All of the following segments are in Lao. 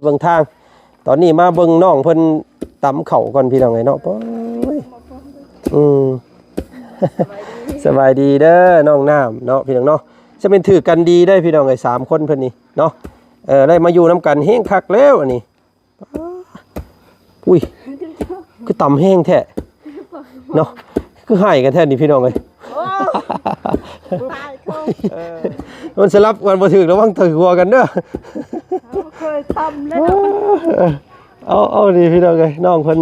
ເບິ່ງທາງ. ຕອນນີ້ມາເບິ່ງນ້ອງເພິ່ນຕຳເຂົ້າກ່ອນ ພີ່ນ້ອງເອີຍເນາະ. ໂອ້ຍ ອືມ ສະບາຍດີເດີນ້ອງນ້ຳເນາະ ພີ່ນ້ອງເນາະ. ຈະແມ່ນຖືກກັນດີເດ້ ພີ່ນ້ອງເອີຍ ສາມຄົນເພິ່ນນີ້ເນາະ. ເອີ ໄດ້ມາຢູ່ນຳກັນແຮງຄັກແລ້ວອັນນີ້. ອຸ້ຍ ຄືຕຳແຮງແທ້ເນາະ ຄືຮ້າຍກັນແທ້ນີ້ ພີ່ນ້ອງເອີຍ. ໂອ້ ຕາຍເຂົາ ເອີ ມັນສະຫຼັບກັນບໍ່ຖືກ ລະວັງຖືກຫົວກັນເດີ. ເຮົາເຄີຍຕຳແລ້ວ ເອີ ເອົາ ເອົານີ້ ພີ່ນ້ອງເອີຍ ນ້ອງເພິ່ນ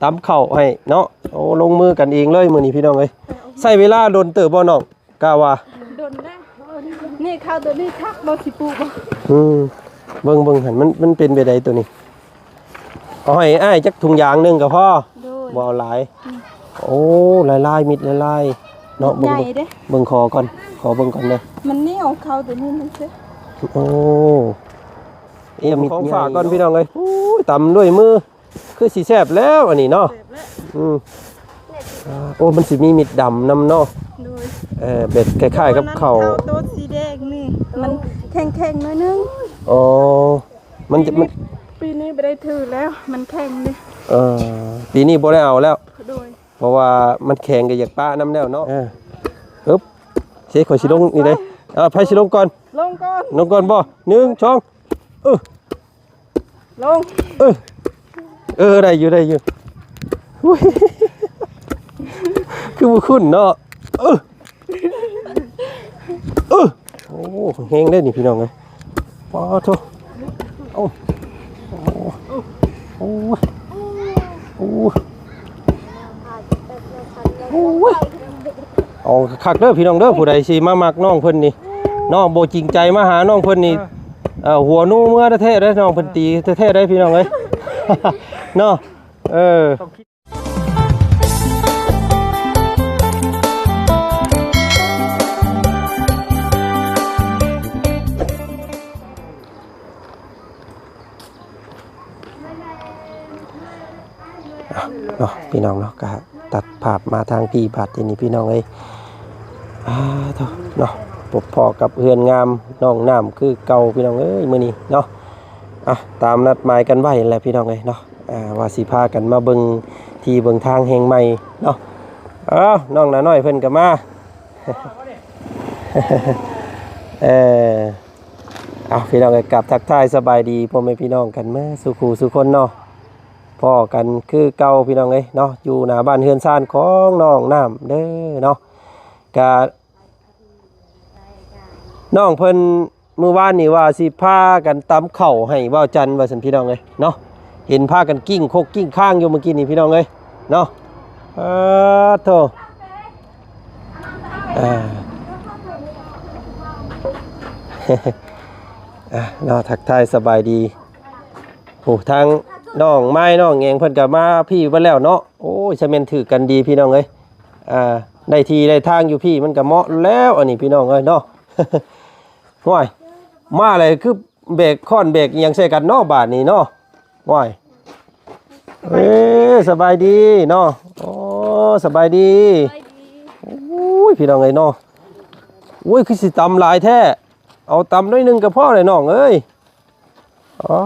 ຕຳເຂົ້າໃຫ້ເນາະ. ໂອ້ ລົງມືກັນເອງເລີຍມື້ນີ້ ພີ່ນ້ອງເອີຍ. ໃຊ້ເວລາດົນເຕີບບໍ່ນ້ອງ? ກະວ່າດົນນະ ນີ້ເຂົ້າໂຕນີ້ຄັກບໍ່ ຊິປູກບໍ່? ອືມ ເບິ່ງ ເບິ່ງຫັ້ນ ມັນ ມັນເປັນແບບໃດໂຕນີ້. ເອົາໃຫ້ອ້າຍຈັກຖົງຢາງໜຶ່ງກໍພໍ ໂດຍ ບໍ່ເອົາຫຼາຍ. ອືມ ໂອ້ ຫຼາຍໆ ມິດຫຼາຍໆເນາະ. ເບິ່ງ ເບິ່ງ ເບິ່ງຂໍກ່ອນ ຂໍເບິ່ງກ່ອນເດີ. ມັນໜຽວ ເຂົ້າໂຕນີ້ມັນເຊ ໂອ້ ເອີ ມີຂອງຝາກກ່ອນ ພີ່ນ້ອງເອີຍ. ໂອ້ຍ ຕຳດ້ວຍມື ຄືຊິແຊບແລ້ວອັນນີ້ເນາະ. ແຊບແລ້ວ ອືມ ອ່າ ໂອ້ ມັນຊິມີມິດດຳນຳເນາະ. ໂດຍ ເອີ ແບບຄ້າຍໆກັບເຂົ້າ ເຂົ້າໂຕສີແດງນີ້ ມັນແຂງໆໜ້ອຍໜຶ່ງ. ອໍ ມັນຈະ ປີນີ້ ມັນ ປີນີ້ບໍ່ໄດ້ຖືແລ້ວ ມັນແຂງນີ້. ເອີ ປີນີ້ບໍ່ໄດ້ເອົາແລ້ວ ໂດຍ ເພາະວ່າມັນແຂງ ກໍຢາກປະນຳແລ້ວເນາະ. ເອີ ອຶບ ເຊ ຂ້ອຍຊິລົງນີ້ເດ້. ເອີ ໃຜຊິລົງກ່ອນ? ລົງກ່ອນ ລົງກ່ອນບໍ່? ໜຶ່ງ ສອງ ເອີ ລົງ ເອີ ເອີ ໄດ້ຢູ່ ໄດ້ຢູ່. ອຸ້ຍ ຄືບໍ່ຄຸ້ນເນາະ. ເອີ ເອີ ໂອ້ ແຮງເດ້ນີ້ ພີ່ນ້ອງເອີຍ. ປາໂທ ເອົ້າ ໂອ້ ໂອ້ ໂອ້ ໂອ້ຍ ເອົາຄັກເດີພີ່ນ້ອງເດີ. ຜູ້ໃດຊິມາມັກນ້ອງເພິ່ນນີ້ເນາະ ບໍ່ຈິງໃຈມາຫານ້ອງເພິ່ນນີ້ ເອີ ເອີ ຫົວໜູເມືອແທ້ໆເດ້. ນ້ອງເພິ່ນຕີແທ້ໆເດ້ພີ່ນ້ອງເອີຍ ເນາະ. ເອີ ເນາະ ພີ່ນ້ອງເນາະ ກະຕັດພາບມາທາງພີ້ບາດທີນີ້ ພີ່ນ້ອງເອີຍ. ອ່າ ໂທ້ເນາະ ພົບພໍ້ກັບເຮືອນງາມນ້ອງນ້ຳຄືເກົ່າ ພີ່ນ້ອງເອີຍ ມື້ນີ້ເນາະ. ອ່ະ ຕາມນັດໝາຍກັນໄວ້ແຫຼະ ພີ່ນ້ອງເອີຍເນາະ ອ່າ ວ່າຊິພາກັນມາເບິ່ງທີ່ເບິ່ງທາງແຫ່ງໃໝ່ເນາະ. ເອົ້າ ນ້ອງໜ້ານ້ອຍເພິ່ນກໍມາ ເອີ ເອົາ ພີ່ນ້ອງເອີຍ ກັບທັກທາຍສະບາຍດີພໍ່ແມ່ພີ່ນ້ອງກັນເໝິດສູ່ຄູ່ສູ່ຄົນເນາະ. ພໍ້ກັນຄືເກົ່າ ພີ່ນ້ອງເອີຍເນາະ ຢູ່ໜ້າບ້ານເຮືອນຊານຂອງນ້ອງນ້ຳເດີເນາະ. ກະ ນ້ອງເພິ່ນມື້ວານນີ້ວ່າຊິພາກັນຕຳເຂົ້າໃຫ້ບ່າວຈັນວ່າຊັ້ນ ພີ່ນ້ອງເອີຍເນາະ. ເຫັນພາກັນກິ້ງຄົກກິ້ງຄ້າງຢູ່ມື້ກີ້ນີ້ ພີ່ນ້ອງເອີຍເນາະ. ເອີ ໂທ້ ອ່າ ອ່າ ເນາະ ທັກທາຍສະບາຍດີ. ໂອ້ ທາງນ້ອງໄມ້ນ້ອງແຫງເພິ່ນກໍມາພີ້ເບິດແລ້ວເນາະ. ໂອ້ຍ ຊະແມ່ນຖືກກັນດີ ພີ່ນ້ອງເອີຍ. ອ່າ ໄດ້ທີ່ໄດ້ທາງຢູ່ພີ້ມັນກໍເໝາະແລ້ວ ອັນນີ້ ພີ່ນ້ອງເອີຍເນາະ. ໂອ້ຍ ມາເລີຍ ຄືແບກຄ້ອນແບກອີ່ຫຍັງໃສ່ກັນເນາະບາດນີ້ເນາະ. ໂອ້ຍ ເອີ ສະບາຍດີເນາະ. ໂອ້ ສະບາຍດີ ສະບາຍດີ. ໂອ້ຍ ພີ່ນ້ອງເອີຍເນາະ ໂອ້ຍ ຄືຊິຕຳຫຼາຍແທ້. ເອົາຕຳໜ້ອຍໜຶ່ງກໍພໍແຫຼະນ້ອງເອີຍ. ອໍ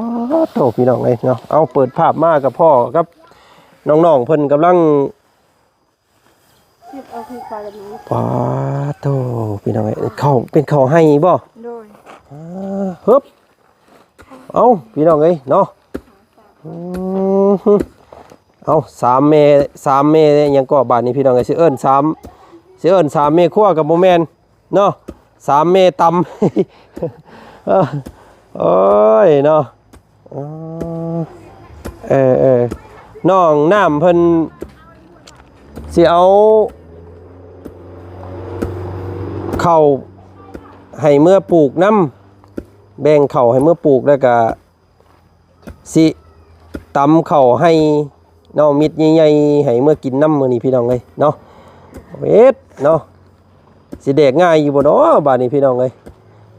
ໂທ້ ພີ່ນ້ອງເອີຍເນາະ ເອົາ ເປີດພາບມາກໍພໍ້ກັບນ້ອງໆເພິ່ນກຳລັງ ເອົາຄືປາດນີ້ ປາດໂທ້ ພີ່ນ້ອງເອີຍ ເຂົ້າ ເປັນເຂົ້າໄຮ່ບໍ່? ໂດຍ ອ່າ ຮຶບ ເອົາ ພີ່ນ້ອງເອີຍເນາະ ອືມ ເອົາ ສາມແມ່ ສາມແມ່ຫຍັງເກາະບາດນີ້ ພີ່ນ້ອງເອີຍ ຊິເອີ້ນສາມ ຊິເອີ້ນສາມແມ່ຄົວກໍບໍ່ແມ່ນ ເນາະ ສາມແມ່ຕຳ ເອີ ໂອ້ຍເນາະ ເອີ ເອີ ເອີ ນ້ອງນ້ຳເພິ່ນຊິເອົາເຂົ້າໃຫ້ເມືອປູກນຳ ແບ່ງເຂົ້າໃຫ້ເມືອປູກ ແລ້ວກະ ຊິຕຳເຂົ້າໃຫ້ເນາະ ມິດໃຫຍ່ໆ ໃຫ້ເມືອກິນນຳມື້ນີ້ ພີ່ນ້ອງເອີຍເນາະ ເຮັດເນາະ ຊິແດກງ່າຍຢູ່ບໍ່ເນາະບາດນີ້ ພີ່ນ້ອງເອີຍ.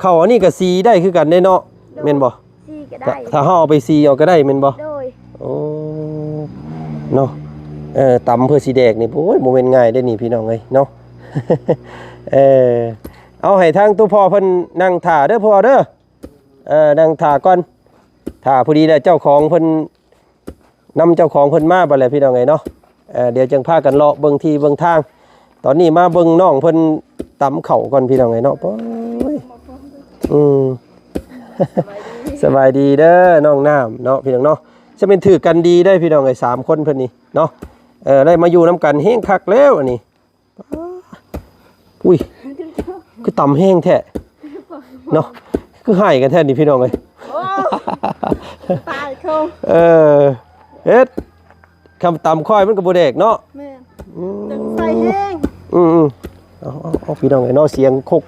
ເຂົ້າອັນນີ້ກໍສີໄດ້ຄືກັນເດ້ເນາະ ໂດຍ ແມ່ນບໍ່? ສີກໍໄດ້ ຖ້າ ຖ້າເຮົາເອົາໄປສີເອົາກໍໄດ້ແມ່ນບໍ່? ໂດຍ ໂອ້ ເນາະ ເອີ ຕຳເພື່ອຊິແດກນີ້ ໂອ້ຍ ບໍ່ແມ່ນງ່າຍເດ້ນີ້ ພີ່ນ້ອງເອີຍເນາະ ເອີ ເອົາໃຫ້ທາງໂຕພໍ່ເພິ່ນນັ່ງຖ້າເດີພໍ່ເດີ. ເອີ ນັ່ງຖ້າກ່ອນ ຖ້າພໍດີແລ້ວເຈົ້າຂອງເພິ່ນ ນຳເຈົ້າຂອງເພິ່ນມາບັດແຫຼະພີ່ນ້ອງເອີຍເນາະ. ເອີ ດຽວຈັ່ງພາກັນເລາະເບິ່ງທີ່ເບິ່ງທາງ. ຕອນນີ້ມາເບິ່ງນ້ອງເພິ່ນຕຳເຂົ້າກ່ອນພີ່ນ້ອງເອີຍເນາະ. ໂອ້ຍ ອືມ ສະບາຍດີເດີນ້ອງນ້ຳເນາະ ພີ່ນ້ອງເນາະ. ຈະແມ່ນຖືກກັນດີໄດ໋ພີ່ນ້ອງເອີຍ ສາມຄົນເພິ່ນນີ້ເນາະ. ເອີ ໄດ້ມາຢູ່ນຳກັນແຮງຄັກແລ້ວອັນນີ້. ອຸ້ຍ ຄືຕຳແຮງແທ້ເນາະ ຄືຮ້າຍກັນແທ້ນີ້ພີ່ນ້ອງເອີຍ. ໂອ້ ຕາຍເຂົາ ເອີ ເຮັດ ຄຳຕຳຂ້ອຍມັນກໍບໍ່ແດກເນາະ. ແມ່ນ ອືມ ຈັ່ງໃສ່ແຮງ. ອືມໆ ເອົາໆໆ ພີ່ນ້ອງເອີຍເນາະ ສຽງຄົກ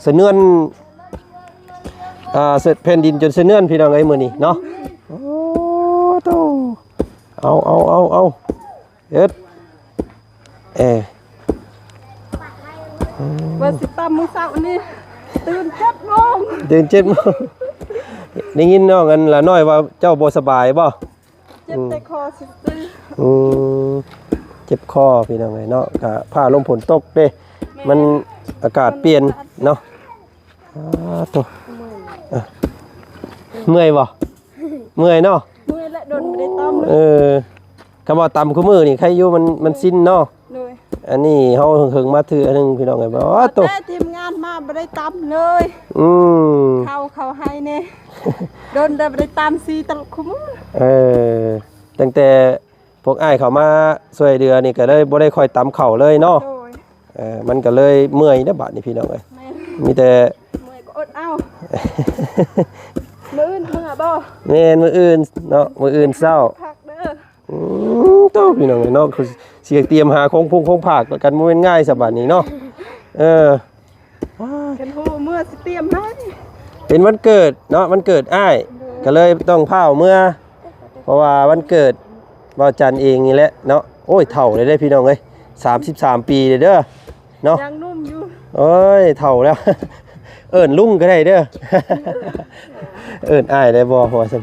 ສະເໜືອນ ອ່າ ແຜ່ນດິນຈົນສະເໜືອນພີ່ນ້ອງເອີຍມື້ນີ້ເນາະ. ໂອ້ໂຕ ເອົາໆໆໆ ເຮັດ ເອີ ອືມ ວ່າຊິຕຳມື້ເຊົ້ານີ້ ຕື່ນເຈັດໂມງ ຕື່ນເຈັດໂມງ. ໄດ້ຍິນນ້ອງອັນລະນ້ອຍວ່າເຈົ້າບໍ່ສະບາຍບໍ່? ເຈັບແຕ່ຄໍຊື່ໆ. ອືມ ເຈັບຄໍພີ່ນ້ອງເອີຍເນາະ ກະຟ້າລົມຝົນຕົກເດ້ ແມ່ນ ມັນອາກາດປ່ຽນເນາະ. ອາ ໂຕ ເມື່ອຍບໍ່? ເມື່ອຍເນາະ ເມື່ອຍແຫຼະ ດົນບໍ່ໄດ້ຕຳ. ເອີ ຄຳວ່າຕຳຄູ່ມື້ນີ້ໃຄຢູ່ ມັນ ມັນຊິນເນາະ. ໂດຍ ອັນນີ້ເຮົາເຫິງໆມາເທື່ອໜຶ່ງພີ່ນ້ອງເອີຍ. ໂອ້ໂຕ ແຕ່ທີມງານມາບໍ່ໄດ້ຕຳເລີຍ. ອືມ ເຂົ້າ ເຂົ້າໃຫ້ແດ່ ດົນແລ້ວບໍ່ໄດ້ຕຳ ຊີ້ຕະຫຼອດຄູ່ມື້. ເອີ ຕັ້ງແຕ່ ພວກອ້າຍເຂົ້າມາຊ່ວຍເຫຼືອນີ້ກໍເລີຍບໍ່ໄດ້ຄ່ອຍຕຳເຂົ້າເລີຍເນາະ. ໂດຍ ເອີ ມັນກໍເລີຍເມື່ອຍເດ້ບາດນີ້ພີ່ນ້ອງເອີຍ. ແມ່ນ ມີແຕ່ເມື່ອຍກໍອົດເອົາ. ມື້ອື່ນເມື່ອບໍ່? ແມ່ນ ມື້ອື່ນເນາະ ມື້ອື່ນເຊົ້າ. ພັກເດີ ອືມ ໂຕ ພີ່ນ້ອງເອີຍເນາະ ຄືຊິຕຽມຫາຂອງພຸງຂອງຝາກກັນບໍ່ແມ່ນງ່າຍຊະບາດນີ້ເນາະ. ເອີ ຄັນຮູ້ເມື່ອຊິຕຽມໃຫ້. ເປັນວັນເກີດເນາະ ວັນເກີດອ້າຍ ໂດຍ ກໍເລີຍຕ້ອງພ້າວເມືອ ເພາະວ່າວັນເກີດບ່າວຈັນເອງນີ້ແຫຼະເນາະ. ໂອ້ຍ ເຖົ້າແລ້ວເດ້ພີ່ນ້ອງເອີຍ ສາມສິບສາມປີແລ້ວເດີເນາະ. ຍັງໜຸ່ມຢູ່. ໂອ້ຍ ເຖົ້າແລ້ວ ເອີ້ນລຸງກໍໄດ້ເດີ ເອີ້ນອ້າຍໄດ້ບໍ່ ເພາະວ່າຊັ້ນ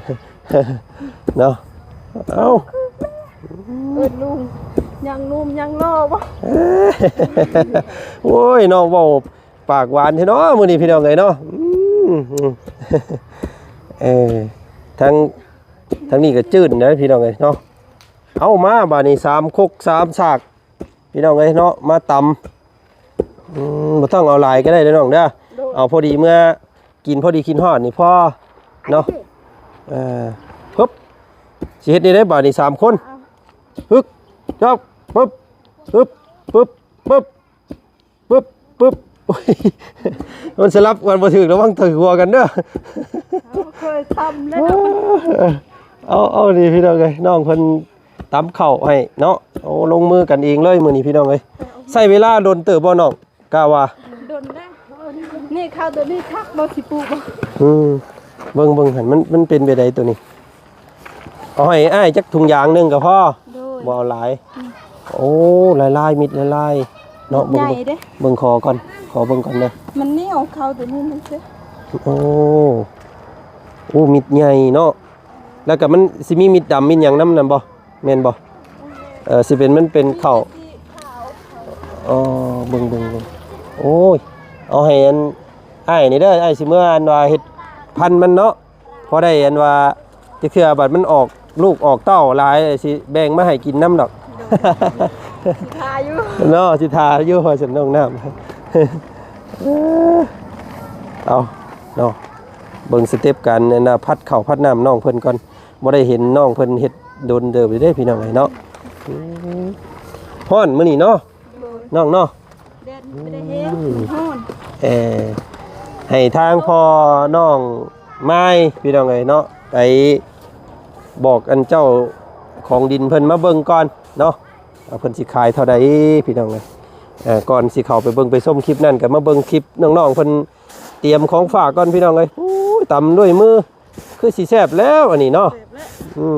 ເນາະ. ເອົ້າ ເອີ້ນລຸງ ຍັງໜຸ່ມຍັງຫຼໍ່ບໍ່? ໂອ້ຍ ນ້ອງເວົ້າປາກຫວານແທ້ເນາະມື້ນີ້ພີ່ນ້ອງເອີຍເນາະ. ອືມ ເອີ ທາງ ທາງນີ້ກໍຈືນນະພີ່ນ້ອງເອີຍເນາະ. ເອົາ ມາບາດນີ້ ສາມຄົກສາມສາກ ພີ່ນ້ອງເອີຍເນາະ ມາຕຳ. ອືມ ບໍ່ຕ້ອງເອົາຫຼາຍກໍໄດ້ເດີນ້ອງເດີ ໂດຍ ເອົາພໍດີເມື່ອກິນ ພໍດີກິນຮອດນີ້ພໍເນາະ. ເອີ ປຶບ ຊິເຮັດແນວໃດບາດນີ້ ສາມຄົນ. ເອົາ ຮຶບ ຈັບ ປຶບ ຮຶບ ປຶບ ປຶບ ປຶບ ປຶບ ໂອ້ຍ ມັນສະຫຼັບກັນບໍ່ຖືກ ລະວັງຖືກຫົວກັນເດີ. ເຮົາເຄີຍທຳແລ້ວ ເອົາ ເອົາ ນີ້ພີ່ນ້ອງເອີຍ ນ້ອງເພິ່ນຕຳເຂົ້າໃຫ້ເນາະ. ໂອ້ ລົງມືກັນເອງເລີຍມື້ນີ້ພີ່ນ້ອງເອີຍ. ໃຊ້ເວລາດົນເຕີບບໍ່ນ້ອງ? ກະວ່າດົນແລ້ວ ນີ້ເຂົ້າໂຕນີ້ຄັກບໍ່ ຊິປູກບໍ່? ອືມ ເບິ່ງ ເບິ່ງຫັ້ນ ມັນ ມັນເປັນແບບໃດໂຕນີ້? ເອົາໃຫ້ອ້າຍຈັກຖົງຢາງໜຶ່ງກໍພໍ. ໂດຍ ບໍ່ເອົາຫຼາຍ. ອືມ ໂອ້ ຫຼາຍໆ ມິດຫຼາຍໆເນາະ. ເບິ່ງ ເບິ່ງ ເບິ່ງຂໍກ່ອນ ຂໍເບິ່ງກ່ອນເດີ. ມັນໜຽວ ເຂົ້າໂຕນີ້ມັນຊິ ໂອ້ ໂອ້ ມິດໃຫຍ່ເນາະ. ແລ້ວກໍມັນຊິມີມິດດຳມິດຫຍັງນຳນັ້ນບໍ່? ແມ່ນບໍ່? ເອີ ຊິເປັນ ມັນເປັນເຂົ້າ ອໍ ເບິ່ງ ເບິ່ງ ເບິ່ງ. ໂອ້ຍ ເອົາໃຫ້ອັນ ອ້າຍນີ້ເດີ ອ້າຍຊິເມືອອັນວ່າເຮັດພັນມັນເນາະ. ພໍໄດ້ອັນວ່າ ຈັກເທື່ອບັດມັນອອກລູກອອກເຕົ້າຫຼາຍ ຊິແບ່ງມາໃຫ້ກິນນຳດອກ. ຊິຖ້າຢູ່ເນາະ ຊິຖ້າຢູ່ ວ່າຊັ້ນນ້ອງນ້ຳ. ເອົາເນາະ ເບິ່ງສະເຕັບການອັນນ່າ ພັດເຂົ້າພັດນ້ຳນ້ອງເພິ່ນກ່ອນ. ບໍ່ໄດ້ເຫັນນ້ອງເພິ່ນເຮັດດົນເຕີບເດ້ພີ່ນ້ອງເອີຍເນາະ. ອືມ ຮ້ອນມື້ນີ້ເນາະ ໂດຍ ນ້ອງເນາະ. ແດດບໍ່ໄດ້ແຮງ ອືມ ມັນຮ້ອນ. ເອີ ໃຫ້ທາງພໍ່ນ້ອງມາຍ ພີ່ນ້ອງເອີຍເນາະ ໄປບອກອັນເຈົ້າຂອງດິນເພິ່ນມາເບິ່ງກ່ອນເນາະ ວ່າເພິ່ນຊິຂາຍເທົ່າໃດ ພີ່ນ້ອງເອີຍ. ເອີ ກ່ອນຊິເຂົ້າໄປເບິ່ງໄປຊົມຄລິບນັ້ນ ກໍມາເບິ່ງຄລິບນ້ອງໆເພິ່ນຕຽມຂອງຝາກກ່ອນ ພີ່ນ້ອງເອີຍ. ໂອ້ຍ ຕຳດ້ວຍມື ຄືຊິແຊບແລ້ວອັນນີ້ເນາະ. ແຊບແລ້ວ ອືມ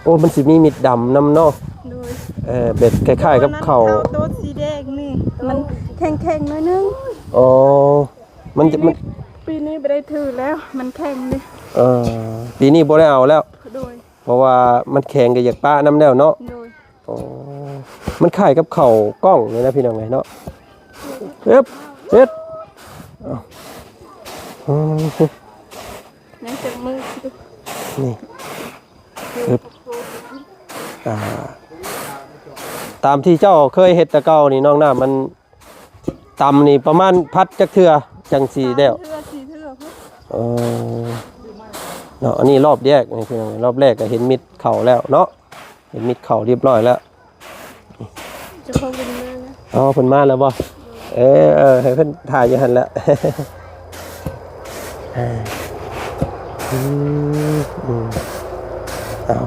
ໂອ້ ມັນຊິມີມິດດຳນຳເນາະ. ໂດຍ ເອີ ແບບຄ້າຍໆກັບເຂົ້າ ເຂົ້າໂຕສີແດງນີ້ ມັນແຂງໆໜ້ອຍໜຶ່ງ. ອໍ ມັນຈະ ປີນີ້ ມັນ ປີນີ້ບໍ່ໄດ້ຖືແລ້ວ ມັນແຂງນີ້. ເອີ ປີນີ້ບໍ່ໄດ້ເອົາແລ້ວ. ໂດຍ ເພາະວ່າມັນແຂງກໍຢາກປະນຳແລ້ວເນາະ. ໂດຍ ອໍ ມັນຄ້າຍກັບເຂົ້າກ້ອງນີ້ນະ ພີ່ນ້ອງເອີຍເນາະ. ເອີບ ເຮັດ ເອົາ ຍັງຈັບມື ນີ້ ອຶບ ອ່າ ຕາມທີ່ເຈົ້າເຄີຍເຮັດແຕ່ເກົ່ານີ້ ນ້ອງນ້ຳ ມັນຕຳນີ້ປະມານຜັດຈັກເທື່ອຈັ່ງຊິແລ້ວ? ສາມເທື່ອ ສີ່ເທື່ອພຸ້ນ. ເອີ ເນາະ ອັນນີ້ລອບແລກນີ້ ພີ່ນ້ອງ ລອບແລກກໍເຫັນເມັດເຂົ້າແລ້ວເນາະ ເຫັນເມັດເຂົ້າຮຽບຮ້ອຍແລ້ວ. ເຈົ້າຂອງເພິ່ນມາແລ້ວ. ອໍ ເພິ່ນມາແລ້ວບໍ່? ເອີ ເອີ ໃຫ້ເພິ່ນຖ່າຍຢູ່ຫັ້ນແຫຼະ. ອືມ ອືມ ເອົາ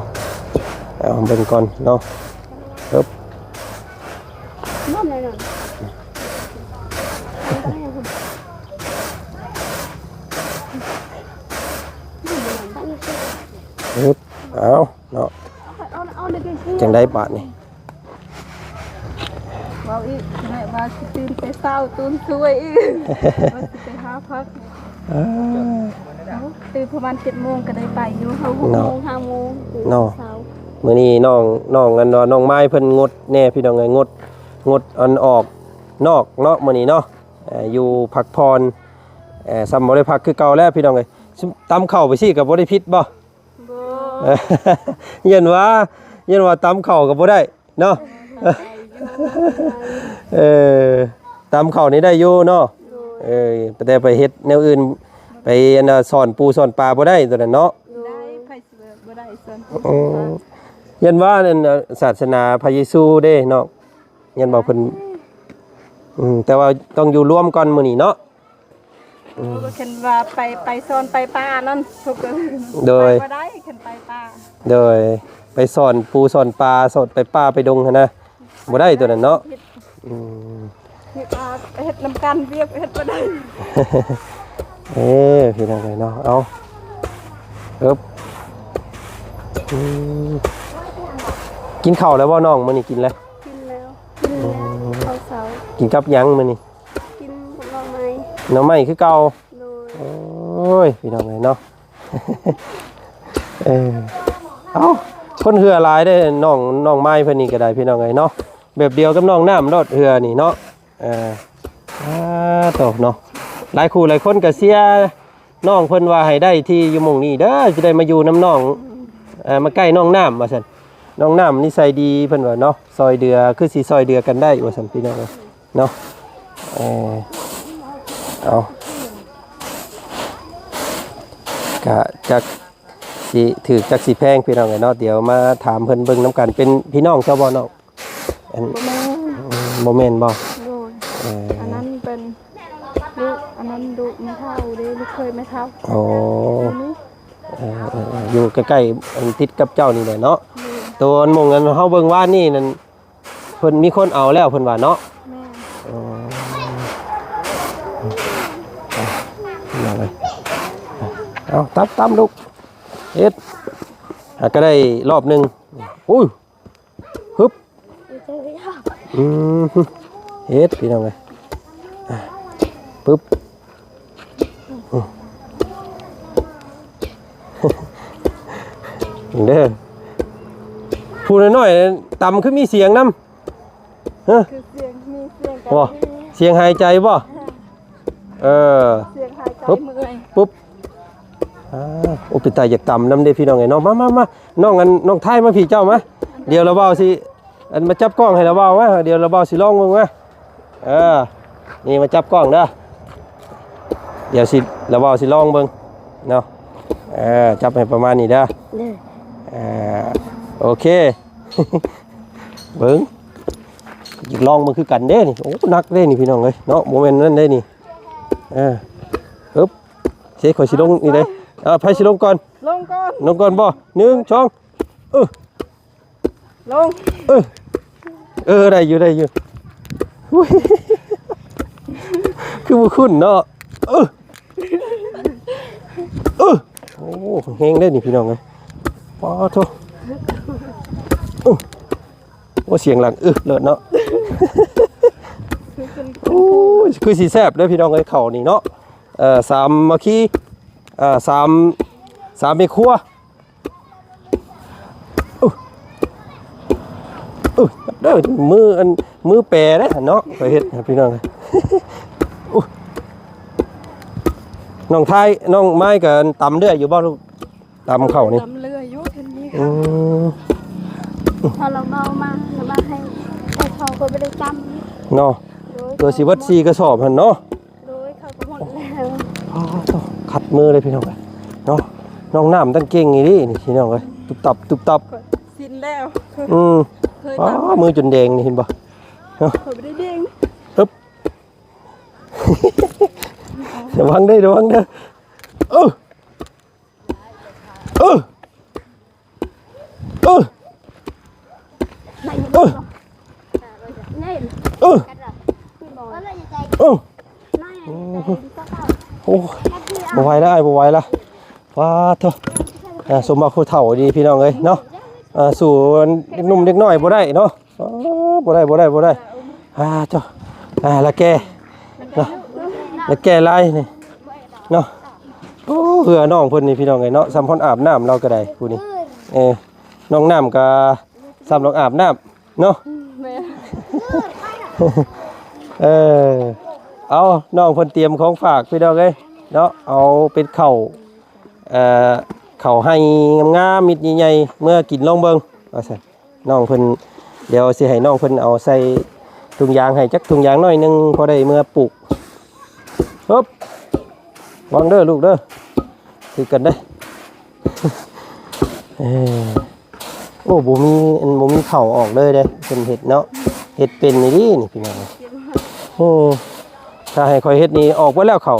ເອົາເບິ່ງກ່ອນເນາະ. ເອີບ ເອີບ ເອົາ ເນາະ ຈັ່ງໃດບາດນີ້? ເວົ້າອີກ ແມ່ວ່າຊິຕື່ນແຕ່ເຊົ້າ ຕື່ນສວຍອີກ ວ່າຊິໄປຫາຜັກ. ເອີ ຕື່ນປະມານເຈັດໂມງກໍໄດ້ໄປຢູ່ ເຮົາຫົກໂມງ ຫ້າໂມງເນາະ. ມື້ນີ້ນ້ອງ ນ້ອງ ອັນວ່ານ້ອງມາຍເພິ່ນງົດແດ່ ພີ່ນ້ອງເອີຍ ງົດ ງົດອັນອອກນອກເນາະ ມື້ນີ້ເນາະ. ເອີ ຢູ່ພັກຜ່ອນ ເອີ ຊ່ຳບໍ່ໄດ້ພັກຄືເກົ່າແລ້ວ ພີ່ນ້ອງເອີຍ. ຕຳເຂົ້າໄປຊີ້ກໍບໍ່ໄດ້ຜິດບໍ່? ບໍ່ ຢ້ານວ່າ ຢ້ານວ່າຕຳເຂົ້າກໍບໍ່ໄດ້ເນາະ. ເອີ ຕຳເຂົ້ານີ້ໄດ້ຢູ່ເນາະ. ໂດຍ ເອີ ແຕ່ໄປເຮັດແນວອື່ນ ໄປອັນນ່າ ສອນປູສອນປາບໍ່ໄດ້ຕົວນັ້ນເນາະ. ໂດຍ ໄດ້ ໃຜຊິບໍ່ໄດ້ສອນປູ. ອືມ ຢ້ານວ່າອັນ ສາສະໜາພະເຢຊູເດ້ເນາະ. ແມ່ນບໍ່ເພິ່ນ? ອືມ ແຕ່ວ່າຕ້ອງຢູ່ລວມກ່ອນມື້ນີ້ເນາະ. ອືມ ຄັນວ່າໄປ ໄປສອນໄປປ່ານັ້ນ ໂດຍ ໄປບໍ່ໄດ້ ຄັນໄປປ່າ. ໂດຍ ໄປສອນປູສອນປາ ສອນໄປປ່າໄປດົງຫັ້ນນະ ບໍ່ໄດ້ຕົວນັ້ນເນາະ. ອືມ ເຮັດນຳກັນ ວຽກເຮັດບໍ່ໄດ້. ເອີ ພີ່ນ້ອງເອີຍເນາະ ເອົາ ເອີບ ອືມ ກິນເຂົ້າແລ້ວບໍ່ນ້ອງ? ມື້ນີ້ກິນແລ້ວ? ກິນແລ້ວ ກິນແລ້ວ ເຂົ້າເຊົ້າ. ກິນກັບຫຍັງມື້ນີ້? ກິນກັບໜໍ່ໄມ້. ໜໍ່ໄມ້ຄືເກົ່າ. ໂດຍ ໂອ້ຍ ພີ່ນ້ອງເອີຍເນາະ. ເອີ ເອົ້າ ຄົນເຮືອຫຼາຍເດ້ ນ້ອງ ນ້ອງມາຍເພິ່ນນີ້ກໍໄດ້ ພີ່ນ້ອງເອີຍເນາະ. ແບບດຽວກັບນ້ອງນ້ຳໂລດເຮືອນີ້ເນາະ. ເອີ ອາ ໂຕເນາະ ຫຼາຍຄູ່ຫຼາຍຄົນກໍເຊຍນ້ອງເພິ່ນວ່າໃຫ້ໄດ້ທີ່ຢູ່ໝ່ອງນີ້ເດີ ຊິໄດ້ມາຢູ່ນຳນ້ອງ ເອີ ມາໃກ້ນ້ອງນ້ຳວ່າຊັ້ນ. ນ້ອງນ້ຳນິໄສດີເພິ່ນວ່າເນາະ ຊ່ອຍເຫຼືອ ຄືຊິຊ່ອຍເຫຼືອກັນໄດ້ວ່າຊັ້ນ ພີ່ນ້ອງເອີຍເນາະ. ເອີ ເອົາ ກະຈັກຊິຖືກຈັກຊິແພງ ພີ່ນ້ອງເອີຍເນາະ. ດຽວມາຖາມເພິ່ນເບິ່ງນຳກັນ ເປັນພີ່ນ້ອງເຈົ້າບໍ່ນ້ອງ? ອັນ ບໍ່ແມ່ນ ອືມ ບໍ່ແມ່ນບໍ່? ໂດຍ ເອີ ອັນນັ້ນເປັນລູກ ອັນນັ້ນລູກແມ່ເຖົ້າເດ້ ລູກເຂີຍແມ່ເຖົ້າ. ໂອ້ ເອີ ເອີ ເອີ ຢູ່ໃກ້ໆ ອັນຕິດກັບເຈົ້ານີ້ແຫຼະເນາະ. ໂດຍ ໂຕອັນໝ່ອງອັນເຮົາເບິ່ງວານນີ້ນັ້ນ ເພິ່ນມີຄົນເອົາແລ້ວເພິ່ນວ່າເນາະ. ແມ່ນ ເອົາ ເອົາ ຕຳ ຕຳລູກ ເຮັດ ຫາກໍໄດ້ລອບໜຶ່ງ. ໂອ້ຍ ຮຶບ ອືມ ເຮັດ ພີ່ນ້ອງເອີຍ ປຶບ ເດີ ຜູ້ນ້ອຍໆ ຕຳຄືມີສຽງນຳ ຮະ ຄືສຽງ ມີສຽງ ບໍ່ ສຽງຫາຍໃຈບໍ່? ເອີ ສຽງຫາຍໃຈ ປຶບ ເມື່ອຍ ປຶບ ອ່າ ໂອ້ ເປັນຕາຢາກຕຳນຳເດ້ ພີ່ນ້ອງເອີຍເນາະ. ມາ ມາ ມາ ນ້ອງ ອັນ ນ້ອງໄທ ມາພີ້ເຈົ້າມາ ດຽວລະບ່າວຊິ ອັນ ມາຈັບກ້ອງໃຫ້ລະບ່າວມາ ດຽວລະບ່າວຊິລອງເບິ່ງມາ. ເອີ ນີ້ມາຈັບກ້ອງເດີ ດຽວຊິ ລະບ່າວຊິລອງເບິ່ງເນາະ. ເອີ ຈັບໃຫ້ປະມານນີ້ເດີ ເອີ ໂອເຄ ເບິ່ງ ຢາກລອງເບິ່ງຄືກັນເດ້ນີ້. ໂອ້ ໜັກເດ້ນີ້ ພີ່ນ້ອງເອີຍເນາະ ບໍ່ແມ່ນນັ້ນເດ້ນີ້. ເອີ ອຶບ ເຊ ຂ້ອຍຊິລົງນີ້ເດ້. ເອີ ໃຜຊິລົງກ່ອນ? ລົງກ່ອນ ລົງກ່ອນບໍ່? ໜຶ່ງ ສອງ ເອີ ລົງ ເອີ ເອີ ໄດ້ຢູ່ ໄດ້ຢູ່. ອຸ້ຍ ຄືບໍ່ຄຸ້ນເນາະ. ເອີ ເອີ ໂອ້ ແຮງເດ້ນີ້ ພີ່ນ້ອງເອີຍ ປາໂທ. ໂອ້ ສຽງຫຼັງອຶເລີດເນາະ. ໂອ້ຍ ຄືຊິແຊບເດີພີ່ນ້ອງເອີຍ ເຂົ້ານີ້ເນາະ. ເອີ ສາມັກຄີ ເອີ ສາມ ສາມແມ່ຄົວ. ອຶ ອຶ ເດີ ມືອັນ ມືແປເດ້ເນາະ ຂ້ອຍເຮັດໃຫ້ພີ່ນ້ອງ. ອຸ ນ້ອງໄທ ນ້ອງໄມ້ກໍຕຳເລື້ອຍຢູ່ບໍ່ລູກ? ຕຳເຂົ້ານີ້ ຕຳເຫຼືອຢູ່ເພິ່ນມີ ອືມ ເພາະລາວເມົາມາ ລາວມາໃຫ້ ໃຫ້ເຂົາກໍບໍ່ໄດ້ຕຳເນາະ ໂດຍ ເພື່ອຊິເບິດສີ່ກະສອບຫັ້ນເນາະ ໂດຍ ເຂົາກໍໝົດແລ້ວ ອໍ ຄັດມືເລີຍພີ່ນ້ອງເອີຍເນາະ ນ້ອງນ້ຳຕັ້ງເກັ່ງອີ່ຫຼີນີ້ພີ່ນ້ອງເອີຍ ຕຸບຕັບ ຕຸບຕັບ ຊິນແລ້ວ ອືມ ເຄີຍ ອໍ ຕຳ ມືຈົນແດງນີ້ເຫັນບໍ່ເນາະ ຂ້ອຍບໍ່ໄດ້ແດງ ອຶບ ລະວັງເດີ ລະວັງເດີ ເອີ ເອີ ເອີ ເອີ ເອີ ເອີ ໂອ້ ບໍ່ໄຫວແລ້ວ ອ້າຍບໍ່ໄຫວແລ້ວ ປາດໂທ້ ອ່າ ສົມວ່າຜູ້ເຖົ້າດີພີ່ນ້ອງເອີຍເນາະ ອ່າ ສູ້ເດັກໜຸ່ມເດັກນ້ອຍບໍ່ໄດ້ເນາະ ອໍ ບໍ່ໄດ້ ບໍ່ໄດ້ ບໍ່ໄດ້ ອ່າ ເຈົ້າ ອ່າ ລະແກ່ເນາະ ລະແກ່ຫຼາຍນີ້ເນາະ ໂອ້ ເຫື່ອນ້ອງເພິ່ນນີ້ພີ່ນ້ອງເອີຍເນາະ ສ່ຳຮອດອາບນ້ຳລາວກໍໄດ້ຜູ້ນີ້ ເອີ ນ້ອງນ້ຳກໍສ່ຳລອງອາບນ້ຳເນາະ ແມ່ນ ເອີ ເອົາ ນ້ອງເພິ່ນຕຽມຂອງຝາກພີ່ນ້ອງເອີຍເນາະ ເອົາເປັນເຂົ້າ ເອີ ເຂົ້າໄຮ່ງາມໆ ເມັດໃຫຍ່ໆ ເມືອກິນລອງເບິ່ງວ່າຊັ້ນ ນ້ອງເພິ່ນ ດຽວຊິໃຫ້ນ້ອງເພິ່ນເອົາໃສ່ຖົງຢາງໃຫ້ຈັກຖົງຢາງໜ້ອຍໜຶ່ງ ພໍໄດ້ເມືອປູກ ຮຶບ ວາງເດີລູກເດີ ຖືກັນເດີ ເອີ ໂອ້ ບໍ່ມີ ອັນ ບໍ່ມີເຂົ້າອອກເລີຍເດ້ ເພິ່ນເຮັດເນາະ ເຮັດເປັນອີ່ຫຼີນີ້ພີ່ນ້ອງ ໂອ້ ຖ້າໃຫ້ຂ້ອຍເຮັດນີ້ອອກເບິດແລ້ວເຂົ້າ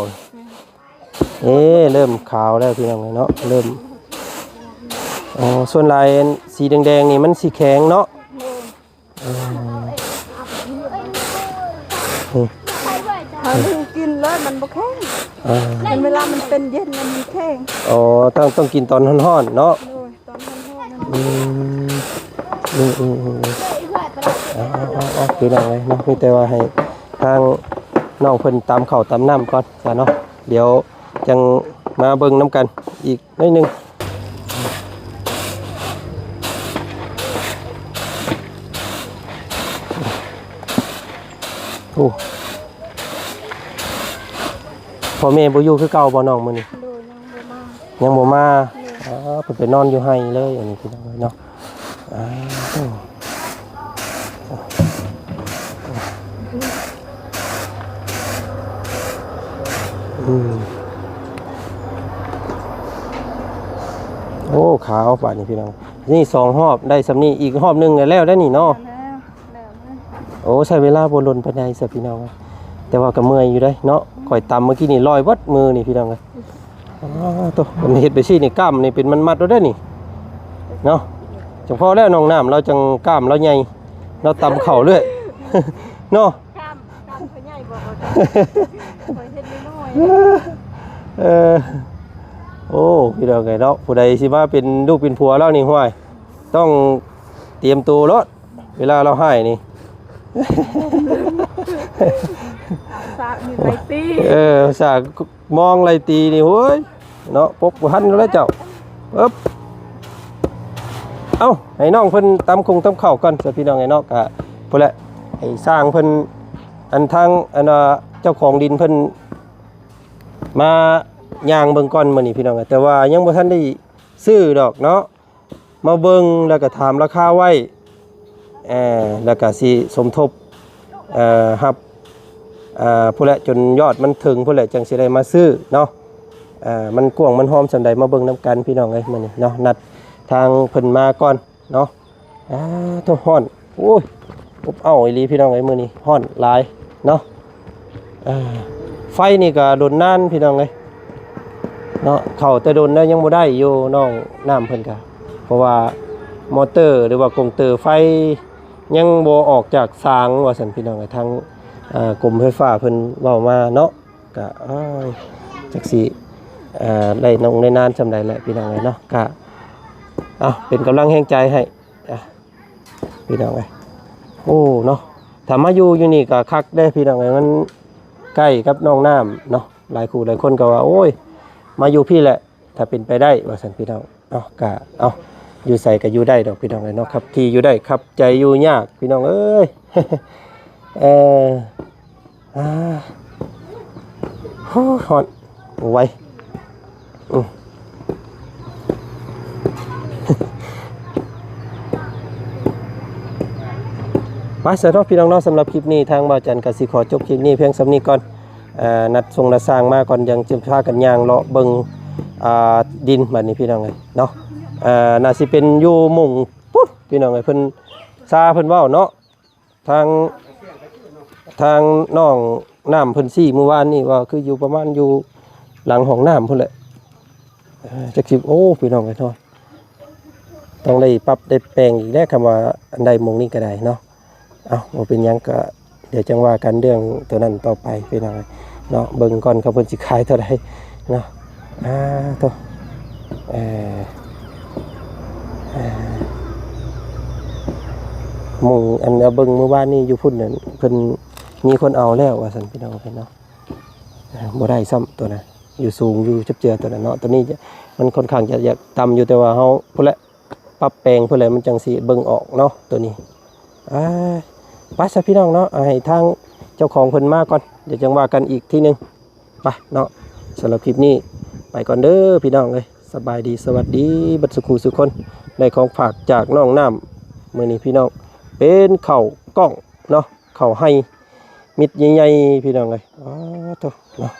ເອີ ເລີ່ມຂາວແລ້ວພີ່ນ້ອງເອີຍເນາະ ເລີ່ມ ອໍ ສ່ວນຫຼາຍອັນສີແດງໆນີ້ມັນຊິແຂງເນາະ ອືມ ອືມ ຖ້າໜຶ່ງກິນເລີຍມັນບໍ່ແຂງ ອ່າ ມັນເວລາມັນເປັນເຢັນແລ້ວມັນແຂງ ອໍ ຕ້ອງ ຕ້ອງກິນຕອນຮ້ອນໆເນາະ ໂດຍ ຕອນຮ້ອນໆນັ້ນ ອືມ ອືມໆໆ ເອົາໆໆ ພີ່ນ້ອງເອີຍເນາະ ມີແຕ່ວ່າໃຫ້ທາງນ້ອງເພິ່ນຕຳເຂົ້າຕຳນ້ຳກ່ອນຊະເນາະ ດຽວຈັ່ງມາເບິ່ງນຳກັນອີກໜ້ອຍໜຶ່ງ ໂອ້ ພໍ່ແມ່ບໍ່ຢູ່ຄືເກົ່າບໍ່ນ້ອງມື້ນີ້? ໂດຍ ຍັງບໍ່ມາ ຍັງບໍ່ມາ ໂດຍ ອໍ ເພິ່ນໄປນອນຢູ່ໄຮ່ເລີຍ ອັນນີ້ພີ່ນ້ອງເອີຍເນາະ ອ່າ ໂອ້ ອືມ ໂອ້ ຂາວບາດນີ້ພີ່ນ້ອງ ນີ້ສອງຮອບ ໄດ້ສ່ຳນີ້ ອີກຮອບໜຶ່ງກໍແລ້ວໄດ໋ນີ້ເນາະ ແລ້ວ ໂອ້ ໃຊ້ເວລາບໍ່ດົນປານໃດຊະພີ່ນ້ອງ ແຕ່ວ່າກໍເມື່ອຍຢູ່ເດ້ເນາະ ຂ້ອຍຕຳມື້ກີ້ນີ້ລອຍເບິດມືນີ້ພີ່ນ້ອງເອີຍ ອໍ ໂຕ ມັນເຮັດໄປຊີ້ນີ້ ກ້າມນີ້ເປັນມັດໆໂລດເດ້ນີ້ເນາະ ຈັງພໍແລ້ວນ້ອງນ້ຳລາວຈັ່ງກ້າມລາວໃຫຍ່ ລາວຕຳເຂົ້າເລື້ອຍເນາະ ກ້າມ ກ້າມເຂົາໃຫຍ່ບໍ່ ຂ້ອຍເຮັດນ້ອຍໆ ເອີ ໂອ້ ພີ່ນ້ອງເອີຍເນາະ ຜູ້ໃດຊິມາເປັນລູກເປັນຜົວລາວນີ້ ຫ້ວຍ ຕ້ອງຕຽມໂຕໂລດ ເວລາລາວຮ້າຍນີ້ ສາກມີໄລຕີ ເອີ ສາກມອງໄລຕີນີ້ ໂອ້ຍ ເນາະ ປົກບໍ່ທັນແລ້ວເຈົ້າ ເອີບ ເອົ້າ ໃຫ້ນ້ອງເພິ່ນຕຳຄົງຕຳເຂົ້າກ່ອນຊະ ພີ່ນ້ອງເອີຍເນາະ ກະພຸ້ນແຫຼະ ໃຫ້ຊ່າງເພິ່ນ ອັນທາງ ອັນວ່າເຈົ້າຂອງດິນເພິ່ນ ມາຍ່າງເບິ່ງກ່ອນມື້ນີ້ ພີ່ນ້ອງເອີຍ ແຕ່ວ່າຍັງບໍ່ທັນໄດ້ຊື້ດອກເນາະ ມາເບິ່ງແລ້ວກໍຖາມລາຄາໄວ້ ເອີ ແລ້ວກໍຊິສົມທົບ ເອີ ຮັບ ເອີ ພຸ້ນແຫຼະ ຈົນຍອດມັນເຖິງພຸ້ນແຫຼະ ຈັ່ງຊິໄດ້ມາຊື້ເນາະ ເອີ ມັນກວ້າງມັນຮອມສ່ຳໃດ ມາເບິ່ງນຳກັນພີ່ນ້ອງເອີຍ ມື້ນີ້ເນາະ ນັດທາງເພິ່ນມາກ່ອນເນາະ ອາ ໂທ້ ຮ້ອນ ໂອ້ຍ ອົບເອົ້າອີ່ຫຼີພີ່ນ້ອງເອີຍ ມື້ນີ້ຮ້ອນຫຼາຍເນາະ ອ່າ ໄຟນີ້ກໍດົນນານພີ່ນ້ອງເອີຍເນາະ ເຂົ້າແຕ່ດົນແລ້ວຍັງບໍ່ໄດ້ຢູ່ ນ້ອງນ້ຳເພິ່ນກໍ ເພາະວ່າມໍເຕີ ຫຼືວ່າກົງເຕີໄຟຍັງບໍ່ອອກຈາກສາງວ່າຊັ້ນພີ່ນ້ອງເອີຍ ທາງ ເອີ ກົມໄຟຟ້າເພິ່ນເວົ້າມາເນາະ ກໍ ໂອ້ຍ ຈັກຊິ ເອີ ໄດ້ນົງໄດ້ນານສ່ຳໃດແຫຼະພີ່ນ້ອງເອີຍເນາະ ກໍ ເອົາ ເປັນກຳລັງແຮງໃຈໃຫ້ ອ່າ ພີ່ນ້ອງເອີຍ ໂອ້ ເນາະ ຖ້າມາຢູ່ ຢູ່ນີ້ກໍຄັກເດ້ພີ່ນ້ອງເອີຍ ມັນໃກ້ກັບໜອງນ້ຳເນາະ ຫຼາຍຄູ່ຫຼາຍຄົນກໍວ່າ ໂອ້ຍ ມາຢູ່ພີ້ແຫຼະ ຖ້າເປັນໄປໄດ້ ວ່າຊັ້ນພີ່ນ້ອງເນາະ ກະ ເອົາ ຢູ່ໃສກໍຢູ່ໄດ້ດອກພີ່ນ້ອງເອີຍເນາະ ຄັບທີ່ຢູ່ໄດ້ ຄັບໃຈຢູ່ຍາກພີ່ນ້ອງເອີຍ ເອີ ອ່າ ໂອ້ ຮ້ອນ ບໍ່ໄຫວ ອືມ ໄປຊະເນາະພີ່ນ້ອງເນາະ, ສຳລັບຄລິບນີ້ທາງບ່າວຈັນກໍຊິຂໍຈົບຄລິບນີ້ພຽງສ່ຳນີ້ກ່ອນ. ເອີ ນັດສົ່ງນັດຊ່າງມາກ່ອນ ຈັ່ງຈະພາກັນຍ່າງເລາະເບິ່ງ ອ່າ ດິນບາດນີ້ພີ່ນ້ອງເອີຍເນາະ. ເອີ ໜ້າຊິເປັນຢູ່ໝ່ອງພຸ້ນພີ່ນ້ອງເອີຍ, ເພິ່ນຊາເພິ່ນເວົ້າເນາະ. ທາງ ທາງນ້ອງນ້ຳເພິ່ນຊີ້ມື້ວານນີ້ວ່າຄືຢູ່ປະມານຢູ່ຫຼັງຫ້ອງນ້ຳພຸ້ນແຫຼະ. ເອີ ຈັກຊິ ໂອ້ ພີ່ນ້ອງເອີຍເນາະ, ຕ້ອງໄດ້ປັບໄດ້ແປງອີກແຫຼະ ຄຳວ່າອັນໃດໝ່ອງນີ້ກໍໄດ້ເນາະ. ເອົ້າ ບໍ່ເປັນຫຍັງ ກໍດຽວຈັ່ງວ່າກັນເລື່ອງໂຕນັ້ນຕໍ່ໄປພີ່ນ້ອງເອີຍເນາະ. ເບິ່ງກ່ອນ ຄັນເພິ່ນຊິຂາຍເທົ່າໃດເນາະ. ອ່າ ໂທ້ ເອີ ເອີ ໝ່ອງອັນເອົາເບິ່ງມື້ວານນີ້ຢູ່ພຸ້ນນັ້ນ ເພິ່ນມີຄົນເອົາແລ້ວວ່າຊັ້ນພີ່ນ້ອງເອີຍເນາະ. ເອີ ບໍ່ໄດ້ຊ້ຳໂຕນັ້ນ, ຢູ່ສູງຢູ່ຈັບເຈືອໂຕນັ້ນເນາະ. ໂຕນີ້ມັນຄ່ອນຂ້າງຈະຢາກຕ່ຳຢູ່ ແຕ່ວ່າເຮົາພຸ້ນແຫຼະ ປັບແປງພຸ້ນແຫຼະ ມັນຈັ່ງຊິເບິ່ງອອກເນາະໂຕນີ້. ອ່າ ໄປຊະພີ່ນ້ອງເນາະ, ໃຫ້ທາງເຈົ້າຂອງເພິ່ນມາກ່ອນ ດຽວຈັ່ງວ່າກັນອີກທີໜຶ່ງ. ໄປເນາະ, ສຳລັບຄລິບນີ້ໄປກ່ອນເດີພີ່ນ້ອງເອີຍ. ສະບາຍດີ ສະຫວັດດີເບິດສູ່ຄູ່ສູ່ຄົນ. ໄດ້ຂອງຝາກຈາກນ້ອງນ້ຳມື້ນີ້ພີ່ນ້ອງ, ເປັນເຂົ້າກ້ອງເນາະ, ເຂົ້າໄຮ່ເມັດໃຫຍ່ໆ ພີ່ນ້ອງເອີຍ. ອໍ ໂທ້ເນາະ,